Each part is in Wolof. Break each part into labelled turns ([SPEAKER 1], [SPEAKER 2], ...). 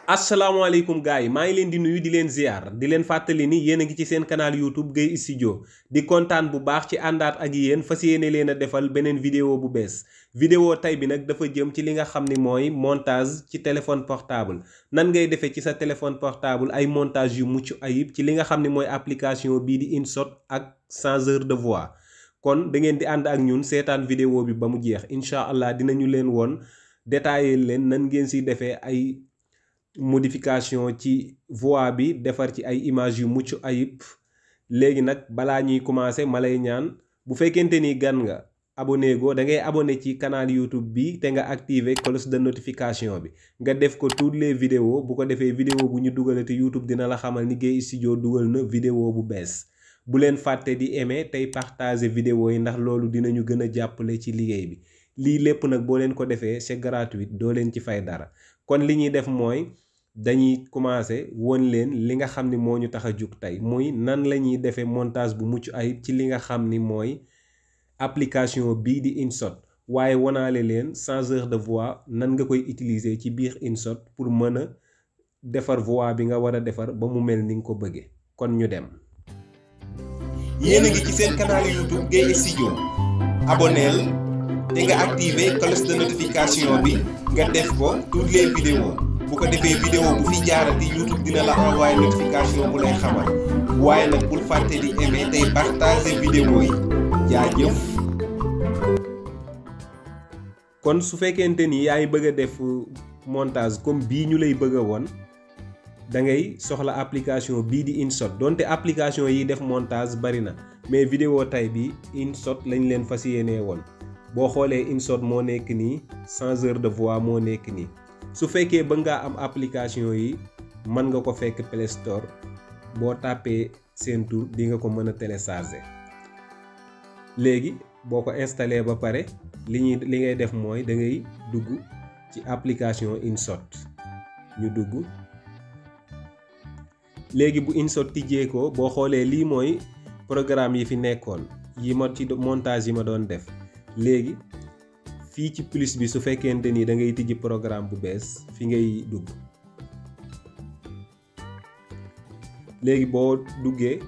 [SPEAKER 1] asalaamaaleykum gars yi maa ngi leen di nuyu di leen ziar di leen fàttali ni yéen a ngi ci seen canal YouTube Gueye Studio di kontaan bu baax ci àndaat ak yéen fas yéene leen a defal beneen vidéo bu bees. vidéo tey bi nag dafa jëm ci li nga xam ni mooy montage ci téléphone portable nan ngay defee ci sa téléphone portable ay montage yu mucc ayib ci li nga xam ni mooy application bii di InShot ak changeur de voix. kon da ngeen di ànd ak ñun seetaan vidéo bi ba mu jeex incha allah dinañu leen woon détailler leen nan ngeen si defee ay modification ci voix bi defar ci ay image yu mucc ayib. léegi nag balaa ñuy commencer ma lay ñaan bu fekkente ni gan nga abonné go da ngay abonné ci canal YouTube bi te nga activer cloche de notification bi nga def ko toutes les vidéos bu ko defee vidéo bu ñu dugalati YouTube dina la xamal ni Gueye Studio dugal na vidéo bu bees. bu leen fàtte di aimer tey partager vidéo yi ndax loolu dinañu gën a jàppale ci liggéey bi lii lépp nag boo leen ko defee c'est gratuit doo leen ci fay dara. kon li ñuy def mooy dañuy commencer won leen li nga xam ni moo ñu tax a jug tey muy nan la ñuy defee montage bu mucc ayib ci li nga xam ni mooy application bii di InShot waaye wanaale leen changeur de voix nan nga koy utiliser ci biir InShot pour mën a defar voix bi nga war a defar ba mu mel ni nga ko bëggee kon ñu dem.
[SPEAKER 2] yéen a ngi ci seen canal YouTube Gueye Studio abonneel te nga activer cloche de notification bi nga def ko toutes les vidéos bu ko defee vidéo bu fi jaarati YouTube dina la envoyer notification bu lay xamal waaye nag bul fàtte di aimer tey partager vidéo yi jaajëf.
[SPEAKER 1] kon su fekkente ni yaa ngi bëgg a def montage comme bii ñu lay bëgg a woon da ngay soxla application bii di InShot donte application yi def montage bari na mais vidéo tay bi InShot lañ leen fas yéenee woon boo xoolee InShot moo nekk nii changeur de voix moo nekk nii su fekkee ba ngaa am application yi mën nga ko fekk Play Store boo tàppee seen tur di nga ko mën a télécharger. léegi boo ko installé ba pare li ngay def mooy da ngay dugg ci application InShot ñu dugg. léegi bu InShot tijjee ko boo xoolee lii mooy programme yi fi nekkoon yi ma ci montage yi ma doon def léegi fii ci plus bi su fekkente ni da ngay tijji programme bu bees fi ngay dugg. léegi boo duggee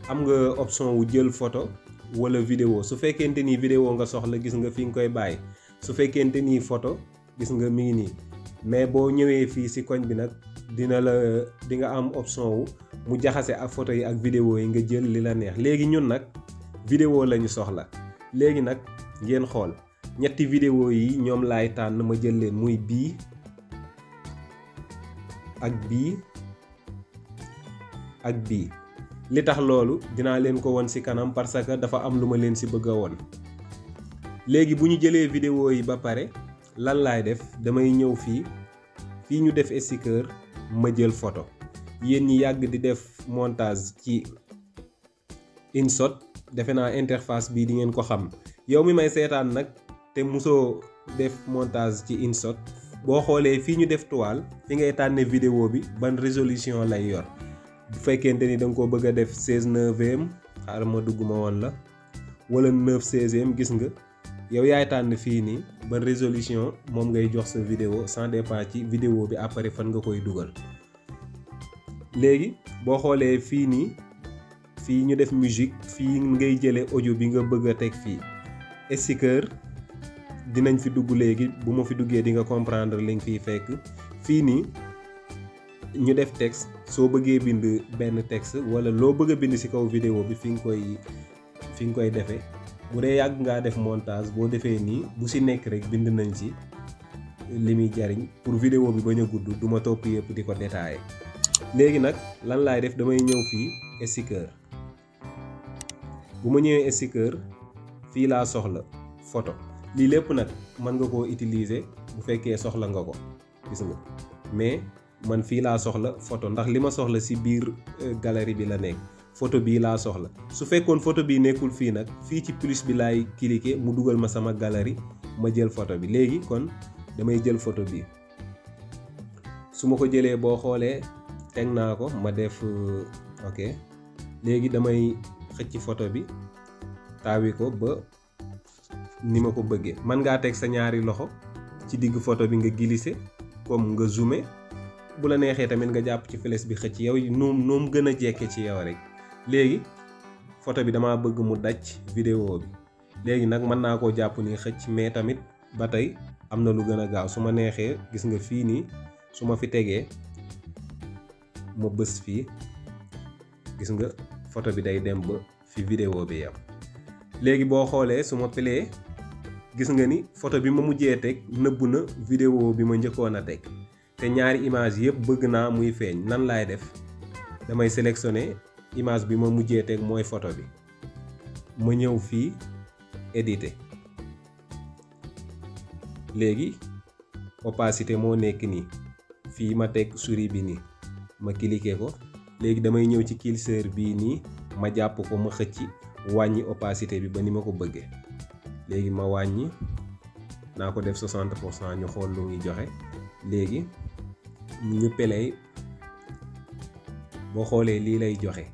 [SPEAKER 1] am nga option wu jël photo wala vidéo su fekkente ni vidéo nga soxla gis nga fi nga koy bàyyi su fekkente ni photo gis nga mi ngi nii mais boo ñëwee fii ci koñ bi nag di nga am option wu mu jaxase ak photo yi ak vidéo yi nga jël li la neex. léegi ñun nag vidéo lañu soxla léegi nag ngeen xool ñetti vidéo yi ñoom laay tànn ma jël leen muy bii ak bii ak bii. li tax loolu dinaa leen ko won ci kanam parce que dafa am lu ma leen ci bëgg a won. léegi bu ñu jëlee vidéo yi ba pare lan laay def damay ñëw fii ñu def sticker ma jël photo. yéen ñi yàgg di def montage ci InShot defe naa interface bii di ngeen ko xam yow mi may seetaan nag te musoo def montage ci InShot boo xoolee fii ñu def toile fi ngay tànne vidéo bi ban résolution lay yor bu fekkente ni da nga ko bëgg a def 16:9 xaaral ma dugg ma woon la wala 9:16 gis nga yow yaay tànn fii nii ban résolution moom ngay jox sa vidéo sans dépend ci vidéo bi après fan nga koy dugal. léegi boo xoolee fii nii fii ñu def musique fii ngay jëlee audio bi nga bëgg a teg fii sticker dinañ fi dugg léegi bu ma fi duggee di nga comprendre li nga fiy fekk. fii nii ñu def texte soo bëggee bind benn texte wala loo bëgg a bind ci kaw vidéo bi fi nga koy defee bu dee yàgg ngaa def montage boo defee nii bu ci nekk rek bind nañ ci li muy jariñ pour vidéo bi bañ a gudd duma topp yëpp di ko détailler. léegi nag lan laay def damay ñëw fii sticker bu ma ñëwee sticker fii laa soxla photo lii lépp nag mën nga koo utiliser bu fekkee soxla nga ko gis nga mais man fii laa soxla photo ndax li ma soxla ci biir galerie bi la nekk photo bii laa soxla. su fekkoon photo bii nekkul fii nag fii ci plus bi laay cliquer mu dugal ma sama galerie ma jël photo bi. léegi kon damay jël photo bi su ma ko jëlee boo xoolee teg naa ko ma def ok léegi damay xëcc photo bi taawi ko ba ni ma ko bëggee. mën ngaa teg sa ñaari loxo ci digg photo bi nga glisser comme nga zoomer bu la neexee tamit nga jàpp ci flèche bi xëcc yow noom gën a jekke ci yow rek. léegi photo bi dama bëgg mu daj vidéo bi léegi nag mën naa koo jàpp ni xëcc mais tamit ba tey am na lu gën a gaaw su ma neexee gis nga fii nii su ma fi tegee ma bës fii gis nga photo bi day dem ba fi vidéo bi yam. léegi boo xoolee su ma pilee gis nga ni photo bi ma mujjee teg nëbb na vidéo bi ma njëkkoon a teg te ñaari image yëpp bëgg naa muy feeñ. nan laay def damay sélectionner image bi ma mujjee teg mooy photo bi ma ñëw fii éditer léegi opacité moo nekk nii fii ma teg souris bi nii ma cliquer ko léegi damay ñëw ci curseur bii nii ma jàpp ko ma xëcc wàññi opacité bi ba ni ma ko bëggee. léegi ma wàññi naa ko def 60% ñu xool lu ngi joxe. léegi ñu play boo xoolee lii lay joxe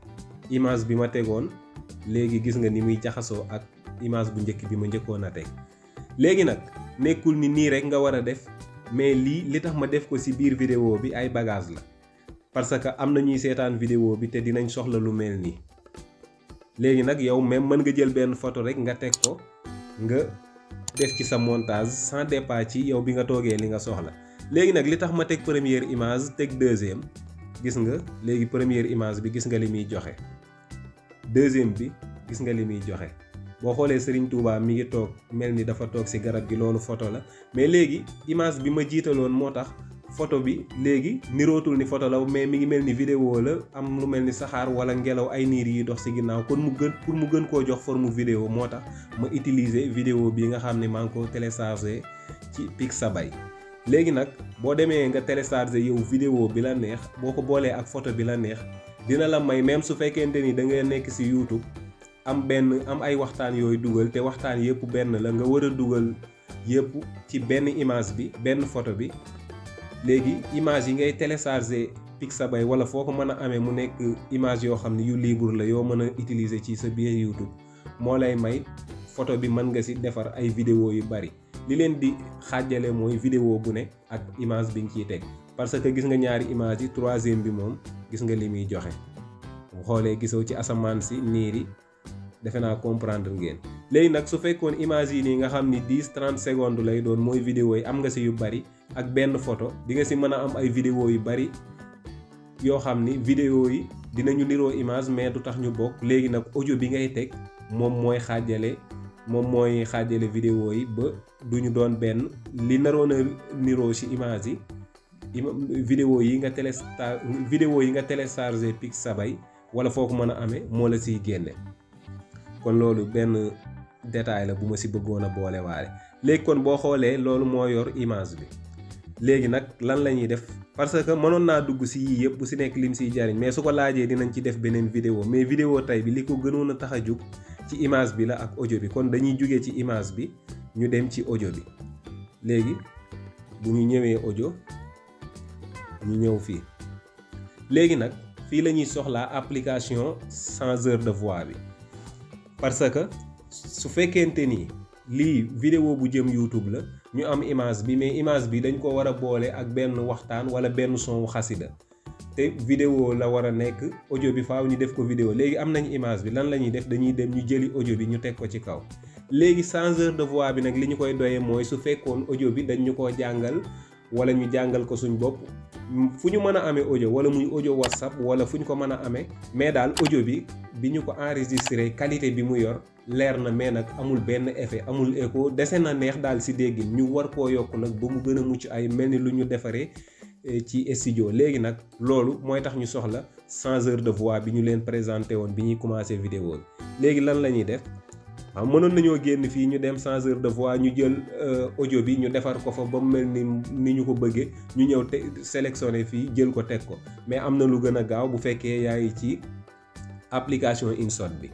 [SPEAKER 1] image bi ma tegoon léegi gis nga ni muy jaxasoo ak image bu njëkk bi ma njëkkoon a teg. léegi nag nekkul ni nii rek nga war a def mais li tax ma def ko ci biir vidéo bi ay bagage la parce que am na ñuy seetaan vidéo bi te dinañ soxla lu mel nii. léegi nag yow même mën nga jël benn photo rek nga teg ko nga def ci sa montage sans départ ci yow bi nga toogee li nga soxla. léegi nag li tax ma teg première image teg deuxième gis nga léegi première image bi gis nga li muy joxe deuxième bi gis nga li muy joxe. boo xoolee Serigne Touba mi ngi toog mel ni dafa toog ci garab gi loolu photo la mais léegi image bi ma jiitaloon moo tax photo bi léegi nirootul ni photo la mais mi ngi mel ni vidéo la am lu mel ni saxaar wala ngelaw ay niir yi dox ci ginnaaw kon pour mu gën koo jox forme vidéo moo tax ma utiliser vidéo bi nga xam ne maa ngi ko téléchargé ci Pixabay. léegi nag boo demee nga téléchargé yow vidéo bi la neex boo ko boolee ak photo bi la neex dina la may même su fekkente ni da nga nekk ci YouTube am ay waxtaan yooyu dugal te waxtaan yëpp benn la nga war a dugal yëpp ci benn image bi benn photo bi. léegi image yi ngay télécharger Pixabay wala foo ko mën a amee mu nekk image yoo xam ne yu libre la yoo mën a utiliser ci sa biir YouTube moo lay may photo bi mën nga ci defar ay vidéo yu bari. li leen di xaajale mooy vidéo bu ne ak image bi nga ciy teg parce que gis nga ñaari image yi troisième bi moom gis nga li muy joxe bu xoolee gisoo ci asamaan si niir yi defe naa comprendre ngeen. léegi nag su fekkoon image yi nii nga xam ni 10-30 secondes lay doon mooy vidéo yi am nga ci yu bari ak benn photo di nga ci mën a am ay vidéo yu bari yoo xam ni vidéo yi dinañu niroo image mais du tax ñu bokk. léegi nag audio bi ngay teg moom mooy xaajale vidéo yi ba duñu doon benn li naroon a niroo ci image yi vidéo yi nga téléchargé Pixabay wala foo ko mën a amee moo la ciy génne. kon loolu benn détail la bu ma ci bëggoon a boole waale. léegi kon boo xoolee loolu moo yor image bi. léegi nag lan la ñuy def parce que mënoon naa dugg ci yii yëpp bu ci nekk lim ciy jariñ mais su ko laajee dinañ ci def beneen vidéo mais vidéo tey bi li ko gënoon a tax a jug ci image bi la ak audio bi kon dañuy jógee ci image bi ñu dem ci audio bi. léegi bu ñu ñëwee audio ñu ñëw fii léegi nag fii la ñuy soxlaa application changeur de voix bi parce que su fekkente ni lii vidéo bu jëm YouTube la ñu am image bi mais image bi dañ ko war a boole ak benn waxtaan wala benn son wu xasida te vidéo la war a nekk audio bi faaw ñu def ko vidéo. léegi am nañ image bi lan la ñuy def dañuy dem ñu jëli audio bi ñu teg ko ci kaw. léegi changeur de voix bi nag li ñu koy doyee mooy su fekkoon audio bi dañ ñu koo jàngal wala ñu jàngal ko suñ bopp fu ñu mën a amee audio wala muy audio WhatsApp wala fu ñu ko mën a amee mais daal audio bi ñu ko enregistré qualité bi mu yor leer na mais nag amul benn effet amul écho dese na neex daal ci déggin ñu war koo yokk nag ba mu gën a mucc ay mel ni lu ñu defaree ci studio. léegi nag loolu mooy tax ñu soxla changeur de voix bi ñu leen présenté woon bi ñuy commencé vidéo bi. léegi lan la ñuy def mënoon nañoo génn fii ñu dem changeur de voix ñu jël audio bi ñu defar ko fa ba mu mel ni ñu ko bëggee ñu ñëw te sélectionné fii jël ko teg ko mais am na lu gën a gaaw bu fekkee yaa ngi ci application InShot bi.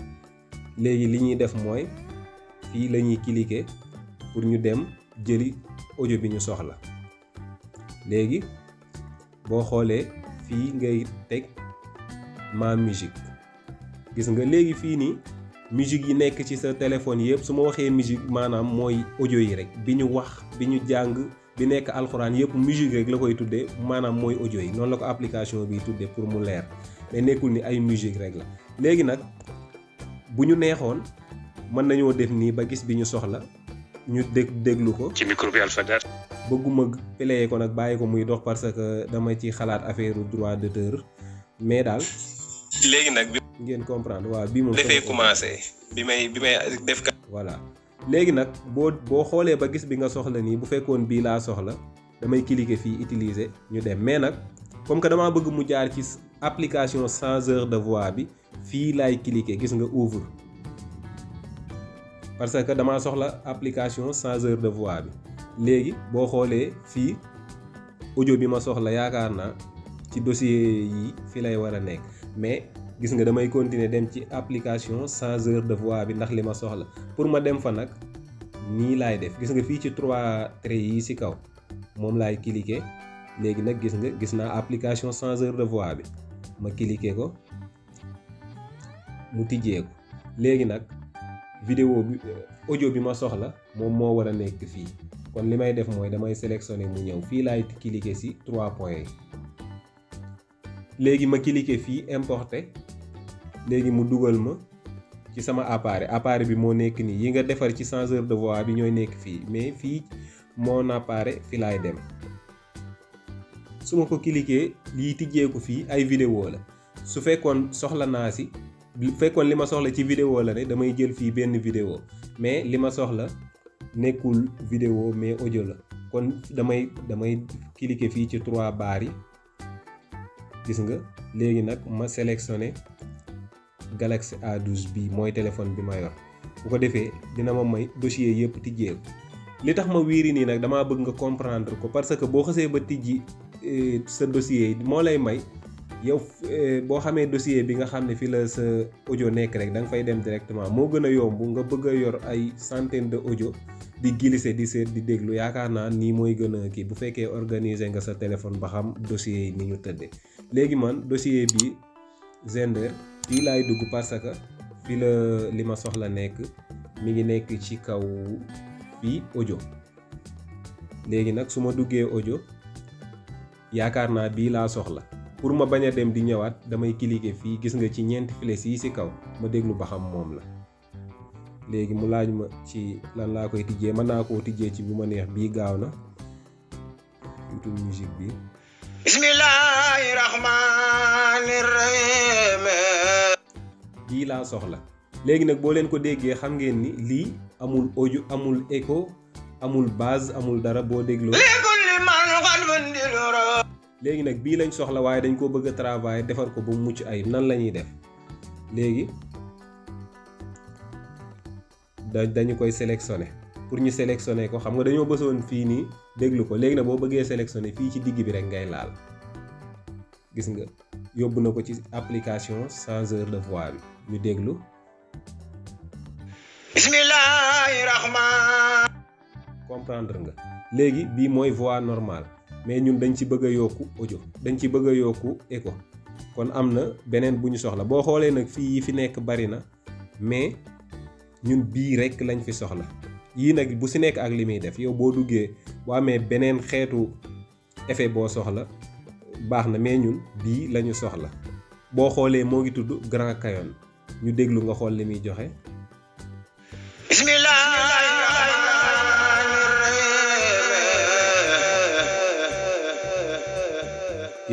[SPEAKER 1] léegi li ñuy def mooy fii la ñuy cliquer pour ñu dem jëli audio bi ñu soxla. léegi boo xoolee fii ngay teg ma musique gis nga léegi fii nii musique yi nekk ci sa téléphone yëpp su ma waxee musique maanaam mooy audio yi rek bi ñu wax bi ñu jàng bi nekk alxuraan yëpp musique rek la koy tuddee maanaam mooy audio yi noonu la ko application bi tuddee pour mu leer mais nekkul ni ay musique rek la. léegi nag bu ñu neexoon mën nañoo def nii ba gis bi ñu soxla ñu déglu ko
[SPEAKER 3] ci micro bi Alfayda.
[SPEAKER 1] bëgguma player ko nag bàyyi ko muy dox parce que dama ci xalaat affaire droit d'auteur mais daal.
[SPEAKER 2] léegi nag bi
[SPEAKER 1] ngeen comprendre waaw bii moom
[SPEAKER 2] dafay commencé bi may def ka
[SPEAKER 1] voilà léegi nag boo xoolee ba gis bi nga soxla nii bu fekkoon bii laa soxla damay cliquer fii utiliser ñu dem mais nag comme que damaa bëgg mu jaar ci application changeur de voix bi fii laay cliquer gis nga ouvre parce que damaa soxla application changeur de voix bi léegi boo xoolee fii audio bi ma soxla yaakaar naa ci dossier yi fi lay war a nekk mais gis nga damay continuer dem ci application changeur de voix bi ndax li ma soxla pour ma dem fa nag nii laay def gis nga fii ci 3 traits yi ci kaw moom laay cliquer léegi nag gis naa application changeur de voix bi ma cliquer ko mu tijjee ko léegi nag vidéo bi audio bi ma soxla moom moo war a nekk fii kon li may def mooy damay sélectionner mu ñëw fii laay cliquer ci 3 points yi léegi ma cliquer fii importer léegi mu dugal ma ci sama appareil bi moo nekk nii yi nga defar ci changeur de voix bi ñooy nekk fii mais fii mon appareil fi laay dem su ma ko cliquer lii tijjeeku fii ay vidéo la su fekkoon soxla naa si fekkoon li ma soxla ci vidéo la ne damay jël fii benn vidéo mais li ma soxla nekkul vidéo mais audio la kon damay cliquer fii ci 3 barres yi gis nga léegi nag ma sélectionné Galaxy A12 bi mooy téléphone bi ma yor bu ko defee dina ma may dossier yëpp tijjeeku li tax ma wiiri nii nag damaa bëgg nga comprendre ko parce que boo xasee ba tijji sa dossier yi moo lay may yow boo xamee dossier bi nga xam ne fi la sa audio nekk rek da nga fay dem directement moo gën a yomb nga bëgg a yor ay centaine de audio di glisser di seet di déglu yaakaar naa nii mooy gën a kii bu fekkee organiser nga sa téléphone ba xam dossier yi ni ñu tëddee léegi man dossier bi Zender fii laay dugg parce que fii la li ma soxla nekk mi ngi nekk ci kaw fii audio léegi nag su ma duggee audio yaakaar naa bii laa soxla pour ma bañ a dem di ñëwaat damay cliquer fii gis nga ci ñeenti flèches yi ci kaw ma déglu ba xam moom la léegi mu laaj ma ci lan laa koy tijjee mën naa koo tijjee ci bu ma neex bii gaaw na YouTube musique bi
[SPEAKER 3] bismillahi rahmani rahim
[SPEAKER 1] bii laa soxla léegi nag boo leen ko déggee xam ngeen ni lii amul audio amul écho amul base amul dara boo dégloo léegi nag bii lañ soxla waaye dañ ko bëgg a travailler defar ko ba mu mucc ayib nan la ñuy def léegi dañu koy sélectionner pour ñu sélectionner ko xam nga dañoo bësoon fii nii déglu ko léegi nag boo bëggee sélectionner fii ci digg bi rek ngay laal gis nga yóbbu na ko ci application changeur de voix bi ñu déglu
[SPEAKER 3] bismillahi rahman
[SPEAKER 1] comprendre nga léegi bii mooy voix normale mais ñun dañ ci bëgg a yokku audio dañ ci bëgg a yokku écho kon am na beneen bu ñu soxla boo xoolee nag fii yi fi nekk bari na mais ñun bii rek lañ fi soxla yii nag bu si nekk ak li muy def yow boo duggee boo amee beneen xeetu effet boo soxla baax na mais ñun bii lañu soxla boo xoolee moo ngi tudd Grand Cayon ñu déglu nga xool li muy joxe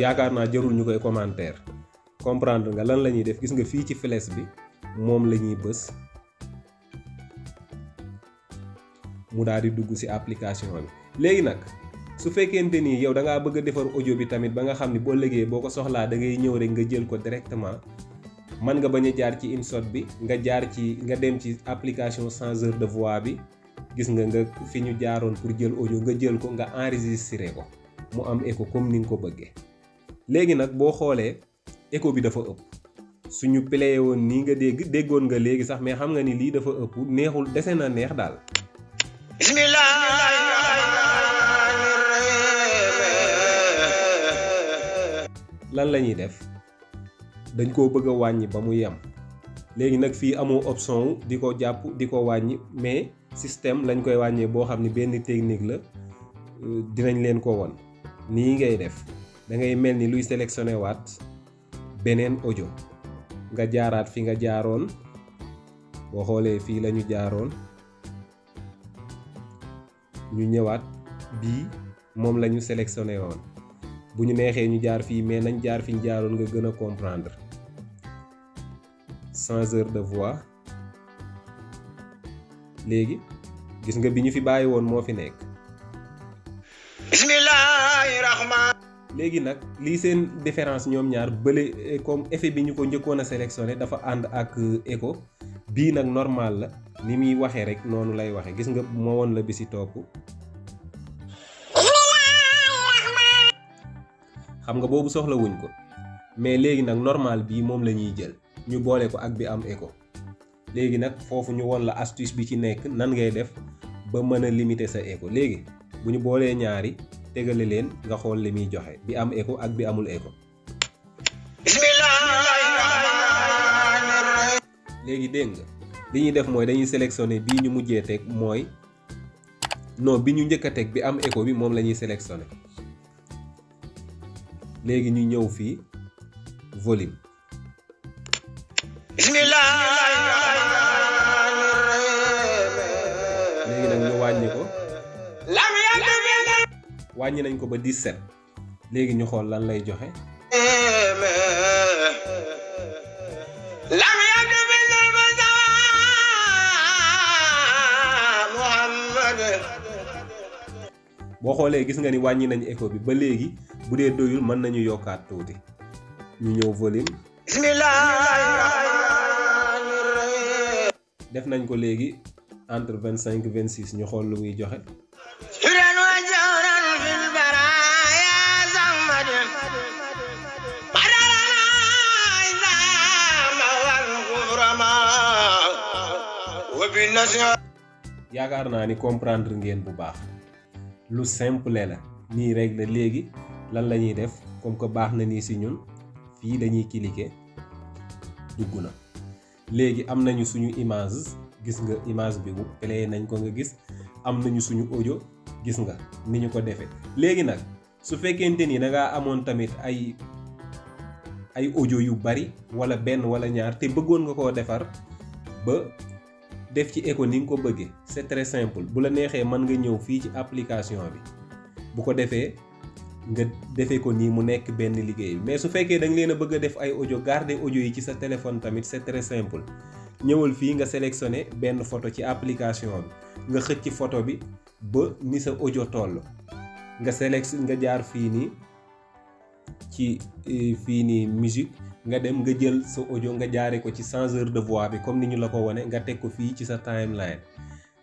[SPEAKER 1] yaakaar naa jarul ñu koy commentaire comprendre nga lan la ñuy def gis nga fii ci flèche bi moom la ñuy bës mu daal di dugg ci application bi léegi nag su fekkente ni yow da ngaa bëgg a defar audio bi tamit ba nga xam ni boo liggéey boo ko soxlaa da ngay ñëw rek nga jël ko directement mën nga bañ a jaar ci InShot bi nga dem ci application changeur de voix bi gis nga fi ñu jaaroon pour jël audio nga jël ko nga enregistré ko mu am écho comme ni nga ko bëggee léegi nag boo xoolee écho bi dafa ëpp suñu playé woon nii nga déggoon nga léegi sax mais xam nga ni lii dafa ëpp neexul dese na neex daal lan la ñuy def dañ koo bëgg a wàññi ba mu yem léegi nag fii amoo option di ko jàpp di ko wàññi mais système lañ koy wàññee boo xam ni benn technique la dinañ leen ko won nii ngay def da ngay mel ni luy sélectionné waat beneen audio nga jaaraat fi nga jaaroon boo xoolee fii lañu jaaroon ñu ñëwaat bii moom lañu sélectionné woon bu ñu neexee ñu jaar fii mais nañ jaar fi ñu jaaroon nga gën a comprendre changeur de voix léegi gis nga bi ñu fi bàyyi woon moo fi nekk.
[SPEAKER 3] bismillahi rahman.
[SPEAKER 1] léegi nag lii seen différence ñoom ñaar bële comme effet bi ñu ko njëkkoon a sélectionné dafa ànd ak écho bii nag normal la ni muy waxee rek noonu lay waxee gis nga moo woon la bi si topp. xam nga boobu soxla wuñ ko mais léegi nag normal bii moom la ñuy jël ñu boole ko ak bi am écho léegi nag foofu ñu won la astuce bi ci nekk nan ngay def ba mën a limiter sa écho léegi bu ñu boolee ñaari tegale leen nga xool li muy joxe bi am écho ak bi amul écho. léegi dégg nga li ñuy def mooy dañuy sélectionner bii ñu mujjee teg mooy non bi ñu njëkk a teg bi am écho bi moom la ñuy sélectionner léegi ñu ñëw fii volume. léegi nag ñu wàññi ko. wàññi nañ ko ba 17 léegi ñu xool lan lay joxe. boo xoolee gis nga ni wàññi nañ écho bi ba léegi bu dee doyul mën nañu yokkaat tuuti ñu ñëw volume. def nañ ko léegi entre 25 26 ñu xool lu muy joxe. yaakaar naa ni comprendre ngeen bu baax lu simple la nii rek la léegi lan la ñuy def comme que baax na nii si ñun fii dañuy cliquer dugg na léegi am nañu suñu image gis nga image bi bu play nañ ko nga gis am nañu suñu audio gis nga ni ñu ko defee léegi nag su fekkente ni da ngaa amoon tamit ay audio yu bari wala benn wala ñaar te bëggoon nga koo defar ba def ci écho ni nga ko bëggee c'est très simple bu la neexee mën nga ñëw fii ci application bi bu ko defee nga defee ko nii mu nekk benn liggéey mais su fekkee da nga leen a bëgg a def ay audio garder audio yi ci sa téléphone tamit c'est très simple ñëwal fii nga sélectionner benn photo ci application bi nga xëcc photo bi ba ni sa audio toll nga jaar fii nii ci fii nii musique nga dem nga jël sa audio nga jaare ko ci changeur de voix bi comme ni ñu la ko wone nga teg ko fii ci sa timeline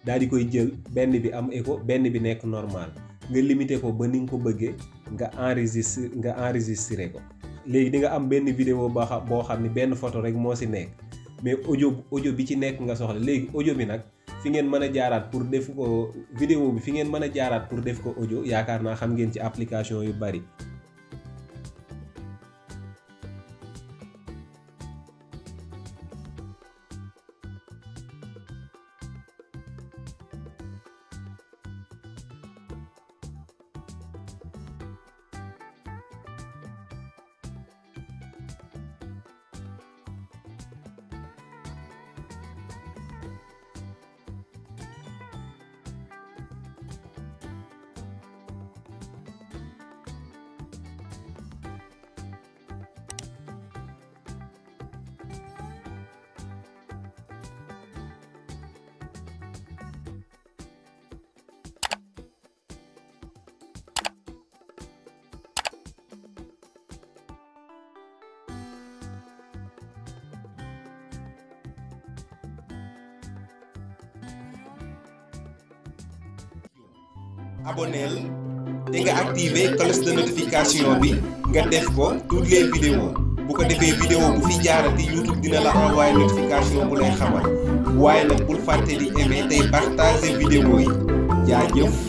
[SPEAKER 1] daal di koy jël benn bi am écho benn bi nekk normal nga limiter ko ba ni nga ko bëggee nga enregistré ko léegi di nga am benn vidéo boo xam ni benn photo rek moo si nekk mais audio bi ci nekk nga soxla léegi audio bi nag fi ngeen mën a jaaraat pour def ko vidéo bi fi ngeen mën a jaaraat pour def ko audio yaakaar naa xam ngeen ci application yu bari.
[SPEAKER 2] abonneel te nga activer cloche de notification bi nga def ko toutes les vidéos bu ko defee vidéo bu fi jaarati YouTube dina la envoyer notification bu lay xamal waaye nag bul fàtte di aimer tey partager vidéo yi jaajëf.